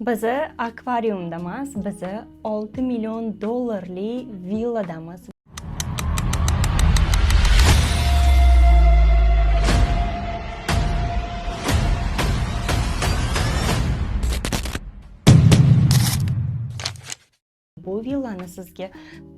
Bizi akvariumda emas, bizi 6 million dollarli villadamiz. Bu villani sizga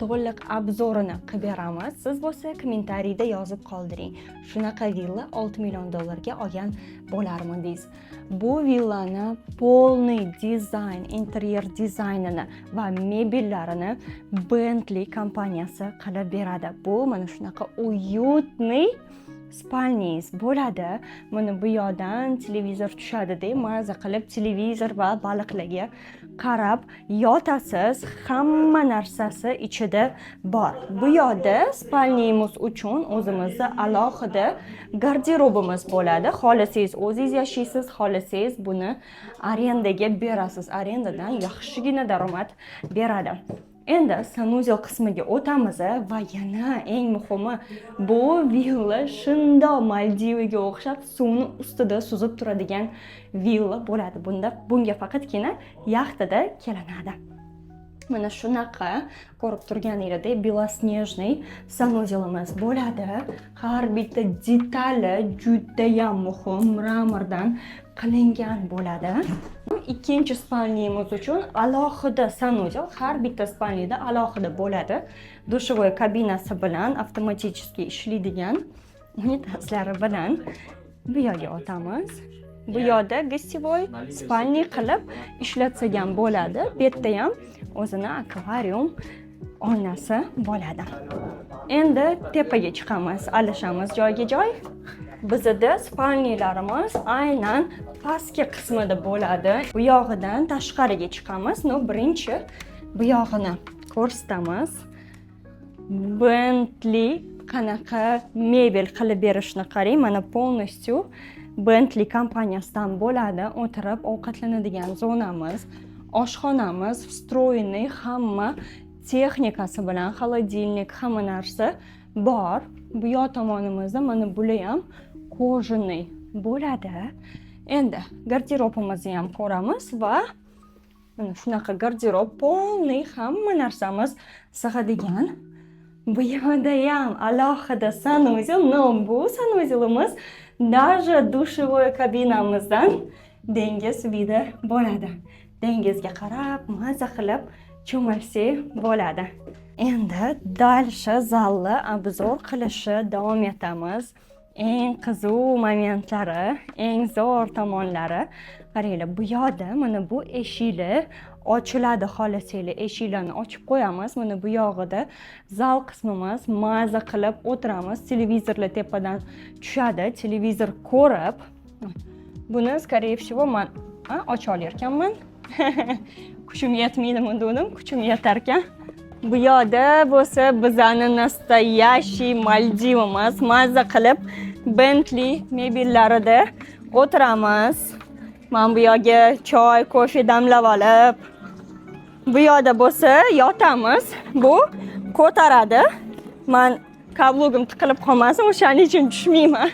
to'liq обзор ini qilib beramiz. Siz bo'lsa kommentariyda yozib qoldiring. Shunaqa villa 6 million dollarga olgan bo'larmidingiz? Bu villani полный dizayn, interyer dizaynini va mebellarini Bentley kompaniyasi qilib beradi. Bu mana shunaqa уютный спальня ngiz bo'ladi. Mana bu yoqdan televizor tushadi-da, maza qilib televizor va baliqlarga qarab yotasiz. Hamma narsasi ichida bor. Bu yoqda спальня miz uchun o'zimizni alohida garderobimiz bo'ladi. Xohlasangiz, o'zingiz yashaysiz, xohlasangiz, buni arendaga berasiz. Arendadan yaxshigina daromad beradi. Endi санузел qismiga o'tamiz va yana eng muhimi, bu villa shundoq Maldiviga o'xshab suvni ustida suzib turadigan villa bo'ladi. Bunga faqatgina yaxtada kelinadi. Mana shunaqa, ko'rib turganingizdek, белоснежный санузел imiz bo'ladi. Har bitta detali judayam muhim, мрамор dan qilingan bo'ladi. Ikkinchi спальня miz uchun alohida санузел, har bitta спальня da alohida bo'ladi. Душевой kabinasi bilan, avtomatически ishlaydigan unitazlari bilan. Bu yoqga o'tamiz. Bu yoqda гостевой спальня qilib ishlatsak ham bo'ladi. Bu yerda ham o'zini akvarium oynasi bo'ladi. Endi tepaga chiqamiz, alishamiz joyga joy. Bizada спальня larimiz aynan pastki qismida bo'ladi. Bu yog'idan tashqariga chiqamiz. Но birinchi bu yog'ini ko'rsatamiz. Bentley qanaqa mebel qilib berishini qarang. Mana, полностью Bentley kompaniyasidan bo'ladi. O'tirib ovqatlanadigan zonamiz, oshxonamiz встроенный, hamma texnikasi bilan, холодильник, hamma narsa bor. Bu yoq tomonimizda mana bular ham кожаный bo'ladi. Endi garderobimizni ham ko'ramiz va mana shunaqa garderob, полный hamma narsamiz sig'adigan. Bu yoqda ham alohida санузел, но bu санузел imiz даже душевой kabinamizdan dengiz вид i bo'ladi. Dengizga qarab maza qilib cho'milsak bo'ladi. Endi дальше zalni обзор qilishni davom etamiz. Eng qiziq momentlari, eng zo'r tomonlari. Qaranglar, bu yoqda mana bu eshiklar ochiladi, xohlasanglar eshiklarni ochib qo'yamiz. Mana bu yog'ida zal qismimiz, maza qilib o'tiramiz. Televizorlar tepadan tushadi, televizor ko'rib. Buni, скорее всего, man ocha olarkanman. Kuchim yetmaydimi dedim, kuchim yetarkan. Bu yoqda bo'lsa bizani настоящий Maldivimiz. Maza qilib Bentley mebellarida o'tiramiz. Mana bu yoqga choy, kofe damlab olib, bu yoqda bo'lsa yotamiz. Bu ko'taradi. Man каблук im tiqilib qolmasin, o'shaning uchun tushmayman.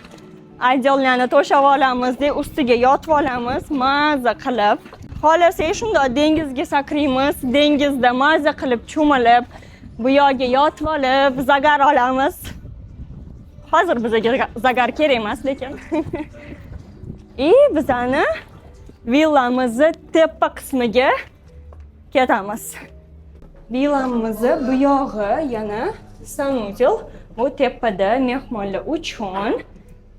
Одеяло larni to'shab olamiz, ustiga yotib olamiz, maza qilib. Xohlasak, shundoq dengizga sakraymiz, dengizda maza qilib cho'milib, bu yoqga yotib olib, загар olamiz. Hozir bizga загар kerak emas, lekin. И bizani villamizni tepa qismiga ketamiz. Villamizni bu yog'i yana санузел. Bu tepada mehmonlar uchun.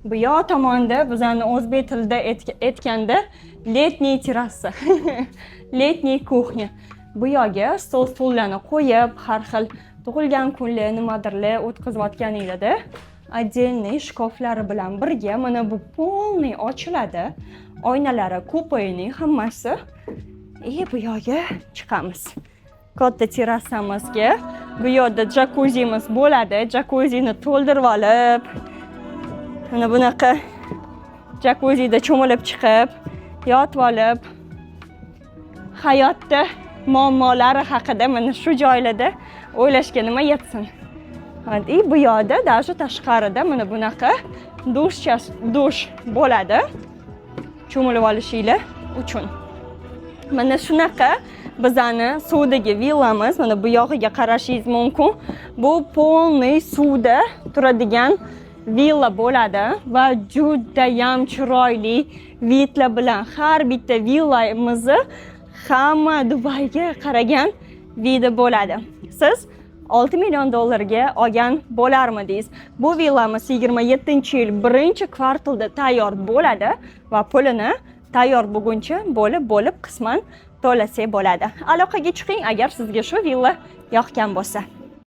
Bu yoq tomonda bizani o'zbek tilida aytganda летний terrasa, летний кухня. Bu yoqga stol, stullarni qo'yib, har xil tug'ilgan kunlar, nimadirlar o'tkazayotganinglarda отдельный shkaflari bilan birga mana bu полный ochiladi. Oynalari купейный hammasi. И bu yoqga chiqamiz. Katta terrasamizga. Bu yoqda jakuzimiz bo'ladi. Jakuzini to'ldirib olib, mana bunaqa jakuzida cho'milib chiqib, yotib olib, hayotda muammolari haqida mana shu joylarda o'ylashga nima yetsin. И bu yoqda даже tashqarida mana bunaqa dush bo'ladi. Cho'milib olishinglar uchun. Mana shunaqa bizani suvdagi villamiz. Mana bu yog'iga qarashingiz mumkin. Bu полный suvda turadigan villa bo'ladi va judayam chiroyli вид lar bilan. Har bitta villamizni hamma Dubayga qaragan вид i bo'ladi. Siz 6 million dollarga olgan bo'larmidingiz? Bu villamiz 27-yil birinchi kvartalda tayyor bo'ladi va pulini tayyor bo'lguncha bo'lib bo'lib, qisman to'lasak bo'ladi. Aloqaga chiqing, agar sizga shu villa yoqgan bo'lsa.